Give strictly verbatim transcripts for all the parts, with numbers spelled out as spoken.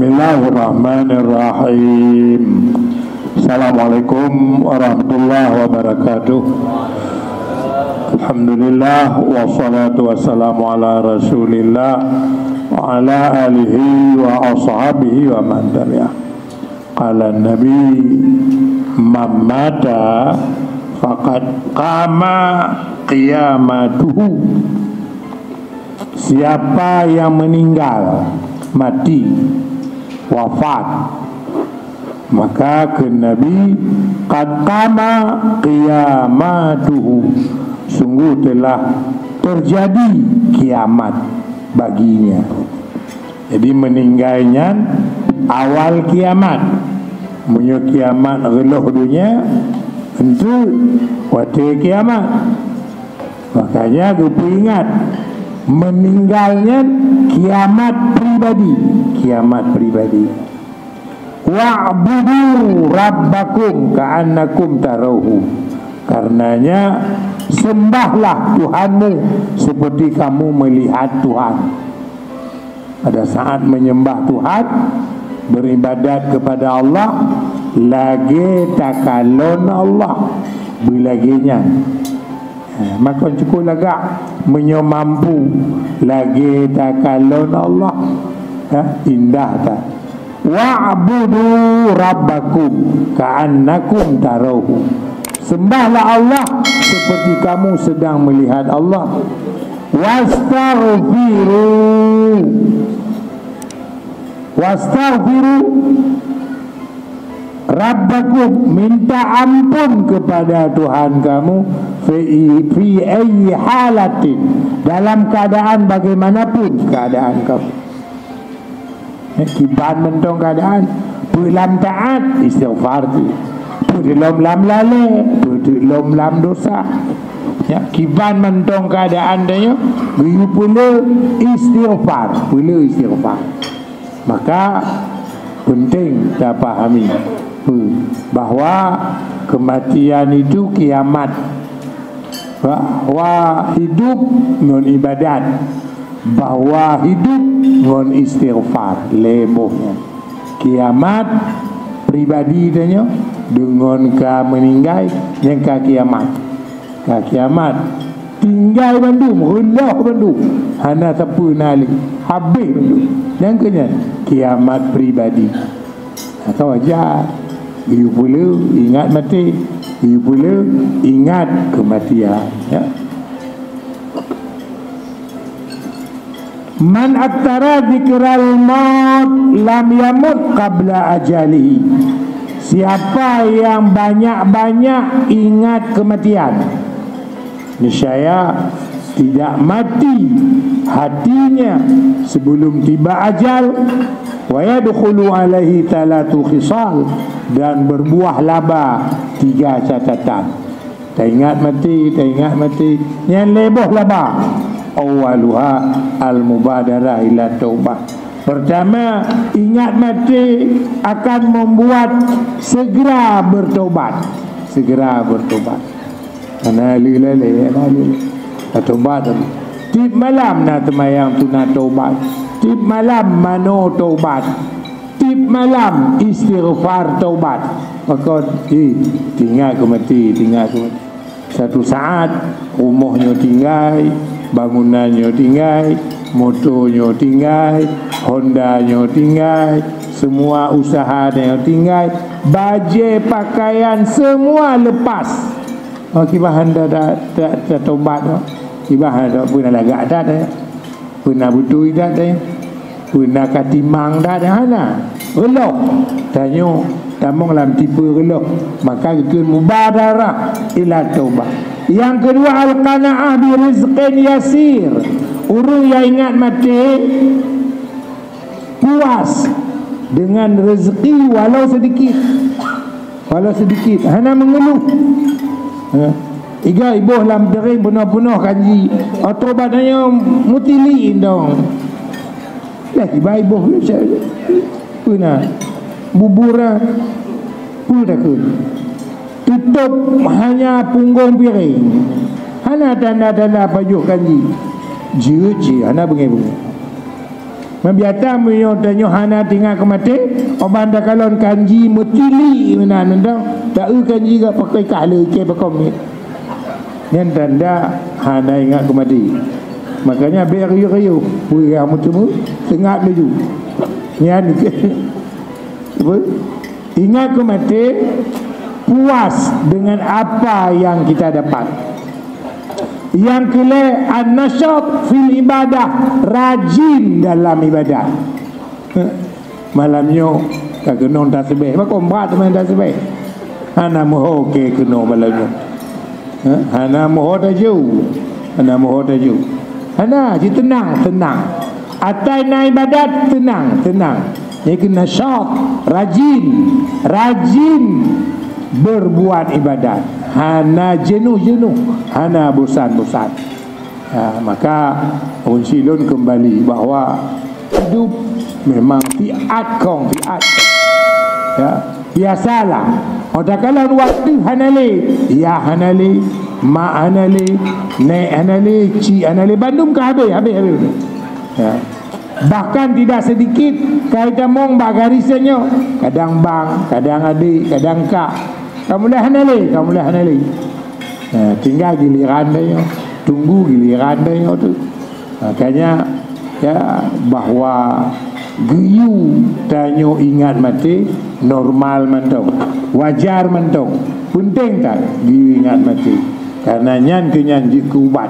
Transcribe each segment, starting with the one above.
Bismillahirrahmanirrahim. Assalamualaikum warahmatullahi wabarakatuh. Alhamdulillah, wassalatu wassalamu ala Rasulillah wa ala alihi wa ashabihi wa man tabi'ah. Qala Nabi, "Man mata faqad qama qiyamatuhu." Siapa yang meninggal, mati, wafat, maka kheun Nabi, "Qad qama qiyamatuhu." Sungguh telah terjadi kiamat baginya. Jadi, meuninggai nyan awal kiamat. Meunyoe kiamat reuloh donya, enteuk watée kiamat. Makanya geupeuingat, meuninggai nyan kiamat pribadi, kiamat pribadi. "Wa'budu rabbakum ka'annakum tarawhu." Karenanya, sembahlah Tuhanmu seperti kamu melihat Tuhan. Pada saat menyembah Tuhan, beribadat kepada Allah, lagée takalon Allah, beulagée nyan. Ha, makon cukôp lagak, meunyoe mampu, lagée takalon Allah. Ha, indah that. "Wa'budu rabbakum ka'annakum tarawhu." Sembahlah Allah seperti kamu sedang melihat Allah. "Wastaghfiru." "Wastaghfiru rabbakum," minta ampun kepada Tuhan kamu, "fi, fi ayyi halatin," dalam keadaan bagaimanapun keadaan kamu. Eh, kiban mantong keadaan, peue lam taat, istighfar tu. Peue lom lam lalée, peue lom lam dosa. Ya, kiban mantong keadaan tanyoe, geuyue peuleu istighfar, peuleu istighfar. Maka, penting tapahami, peue, bahwa kematian itu kiamat, bahwa hidup ngon ibadat, bahwa hidup ngon istighfar, lé boh nyan. Kiamat pribadi tanyoe deungon ka meuninggai, nyan ka kiamat. Ka kiamat. Tinggai bandum, reuloh bandum. Hana sapeue na lé. Habéh bandum. Nyang keu nyan, kiamat pribadi. Maka wajar. Geuyue peuleu ingat maté. Geuyue peuleu ingat keumatian. Ya. "Man aktsara dzikral maut lam yamut qabla ajalihi." Siapa yang banyak-banyak ingat kematian, niscaya tidak mati hatinya sebelum tiba ajal. "Wa yadkhulu alaihi thalathu khisal," dan berbuah laba tiga catatan. Taingat maté, taingat maté. Nyan lhée boh laba. Awwaluha al-mubadarah ila taubah. Pertama, ingat maté akan membuat segera bertobat. Segera bertobat. Hana lé lalée, hana lé. Tatobat. Tiep malam na teumayang sunat tobat. Tiep malam manoe tobat. Tiep malam istighfar taubat. Maka, eh, teuingat keu maté, teuingat keu maté. Satu saat, rumoh nyoe tinggai, bangunan nyoe tinggai, moto nyoe tinggai, Honda nyoe tinggai, semua usaha nyoe tinggai, bajée pakaian semua lepas. Oh, kiban hana ta-, ta-, ta-, tatobat, oh. Kiban hana ta-, peue na lagak that, eh. Peue na beutôi that, eh. Peue na ka timang that, eh. Hana. Reuloh. Tanyoe tamong lam tipe reuloh. Maka geukheun mubadarah ila taubah. Nyang keudua, al-qanaah bi rizqin yasir. Ureuëng nyang ingat maté, puas dengan rezeki walau sedikit. Walau sedikit, hana mengeluh. Ha. Iga iboh lam piring peunoh-peunoh kanji. Oh, tobat nyoe mutili indong. Lah, iba iboh. Peue na? Bubur ah. Peue takheun? Tutup hanya punggong piring. Hana tanda-tanda pajoh kanji. Jeuet cit, hana beungéh-beungéh. Meubiasa meunyoe tanyoe hana teuingat keu maté, 'oh ban takalon kanji meutili meunan mantong, taeu kanji ka pakai kah leucé pakon miet. Nyan tanda hana ingat keu maté. Makanya bèk riôh-riôh, peue nyang meuteumé, seungab laju. Nyan apa? Ingat keu maté, puas dengan apa yang kita dapat. Nyang keulhèe, an-nasyat fil ibadah, rajin dalam ibadah. Malam nyoe ka keunong tasbih, pakon brat teuma tasbih. Hana meuho keu keunong malam nyoe. Ha? Hana meuho tajok. Hana meuho tajok. Hana, cit teunang, teunang. Asai na ibadat, teunang, teunang. Nyan keuh nasyat, rajin, rajin berbuat ibadat. Hana jeunôh-jeunôh, hana bosan-bosan. Ha, maka kunci lôn kembali bahwa hidup memang siat kong, siat kong. Ya, biasalah. 'Oh takalon watèe hana lé, yah hana lé, mak hana lé, nèk hana lé, cik hana lé, bandum ka habéh, habéh, habéh. Ya. Bahkan tidak sedikit ka itamong bak garis nyoe, kadang bang, kadang adék, kadang kak. Ka mulai hana lé, ka mulai hana lé. Ya, tinggal giliran tanyoe, tunggu giliran tanyoe tu. Makanya, ya, bahwa geuyue tanyoe ingat maté normal mantong, wajar mantong, peunteng that geuyue ingat maté. Karena nyan keuh nyan jeuet keu ubat.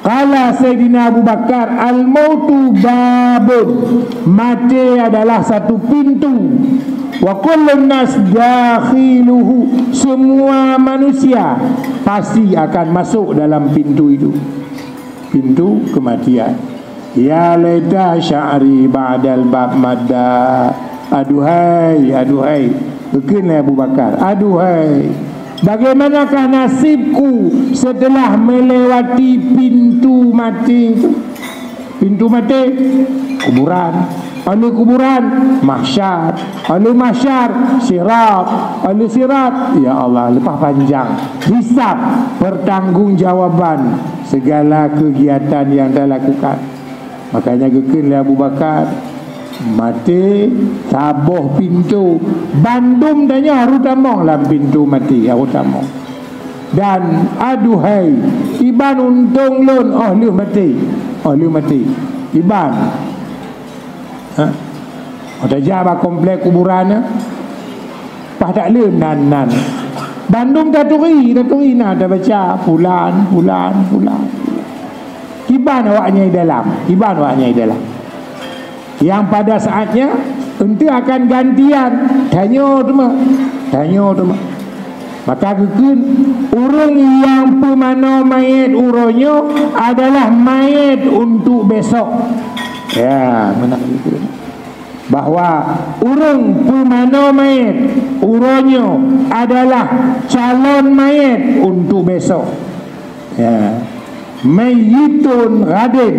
Qala Saidina Abu Bakar, "Al-mautu babun," maté adalah satu pintu. "Wa kullun nas dakhiluhu," semua manusia pasti akan masuk dalam pintu itu. Pintu kematian. "Ya laita sya'ri ba'dal bab madda." Aduhai, aduhai. Geukheun lé Abu Bakar, "Aduhai, bagaimanakah nasibku setelah melewati pintu mati itu?" Pintu maté, kuburan. Ôh lheueh kuburan, mahsyar. Ôh lheueh mahsyar, sirat. Ôh lheueh sirat, ya Allah, leupah panjang. Hisab, pertanggungjawaban segala kegiatan yang talakukan. Makanya geukheun lé Abu Bakar, maté saboh pintu, bandum tanyoe harôh tamong lam pintu maté, harôh tamong. Dan aduhai, kiban untông lôn 'oh lheueh maté, 'oh lheueh maté. Kiban. Ha? 'Oh tajak bak komplek kuburan nyan, paih that le nan-nan. Bandum taturi, taturi na tabaca, fulan, fulan, fulan. Kiban awaknyan di dalam, kiban awaknyan di dalam. Yang pada saatnya, eunteuk akan gantian, tanyoe teuma, tanyoe teuma. Maka geukheun, ureuëng nyang peumanoe manyét uroe nyoe adalah manyét untuk besok. Ya, meunan geukheun. Bahwa ureuëng peumanoe manyét uroe nyoe adalah calon manyét untuk besok. Ya. Mayyitun ghadin,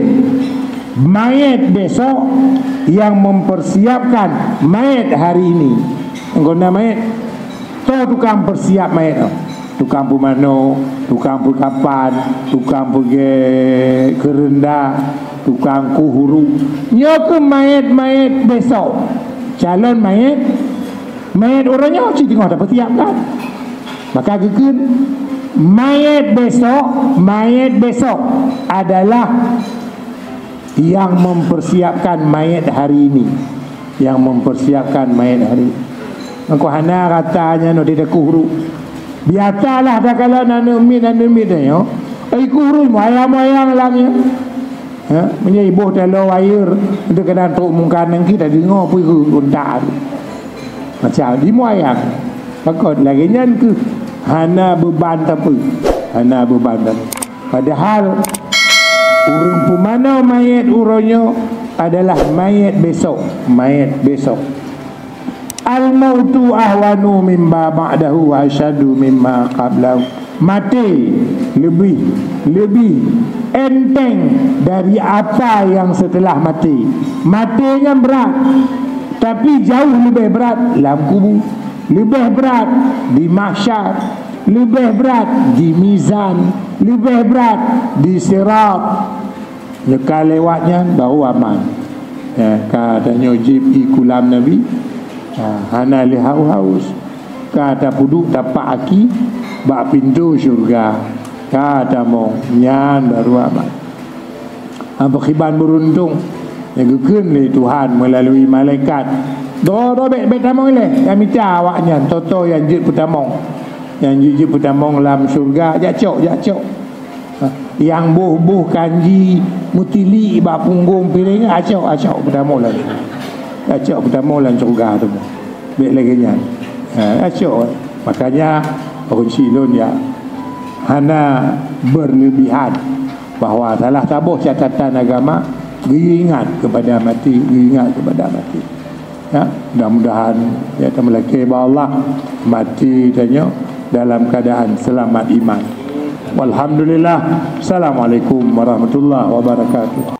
manyét besok yang mempersiapkan manyét hari ini. Guna manyét, toh tukang persiap manyét tu. Tukang peumanoe, tukang peukapan, tukang peugèt keureunda, tukang kuhuru. Nyoe keuh manyét-manyét besok. Calon manyét, manyét uroe nyoe cit teungoh tapeusiapkan. Maka geukheun, manyét besok, manyét besok adalah yang mempersiapkan manyét hari ini. Yang mempersiapkan manyét hari ini. Engkau hana rata nyan di kuhru. Biasalah takalon aneuk miet, aneuk miet nyoe. Ai kuhru moyang-moyang lam nyoe. Ha, meunyoe iboh taloe wayeur, untuk keunan trok mungkar nangki tadeungoe peue unta tu. Macam di moyang. Pakon lagèe nyan keuh hana beuban sapeue. Hana beuban sapeue. Padahal ureuëng peumanoe manyét uroe nyoe adalah manyét besok, manyét besok. Al-mautu ahwanu mimma ba'dahu wa asyaddu mimma qablahu. Maté lebih, lebih enteng dari apa yang setelah maté. Maté nyan brat, tapi jauh leubeh brat lam kubu. Leubeh brat di mahsyar, leubeh brat di mizan, leubeh brat di sirat. Nyeuka lewat nyan baru aman. Ya, ka tanyoe jieb ié kulam Nabi, ha, hana lé haus-haus. Ka tapeuduek tapak aki bak pintoe syeuruga. Ka tamong, nyan barô aman. Ha, pakriban beuruntông nyang geukheun lé Tuhan meulalui malaikat. Droe-droe bèk, bèk tamong ilèe, nyang mita awaknyan, toe-toe nyang jeuet peutamong. Nyang jeuet, jeuet peutamong lam syeuruga, jak cok, jak cok. Ha, nyang boh-boh kanji meutilik bak punggông piréng, acok, acok peutamong lam, acok peutamong lam syeuruga tu. Bèk lagèe nyan. Ha, acok. Makanya, ureueng syiek lôn, ya, hana berlebihan bahwa salah saboh catatan agama, geuingat kepada maté, geuingat kepada maté. Ya, mudah-mudahan, ya, tameulakèe bak Allah, maté tanyoe dalam keadaan selamat iman. Walhamdulillah. Assalamualaikum warahmatullahi wabarakatuh.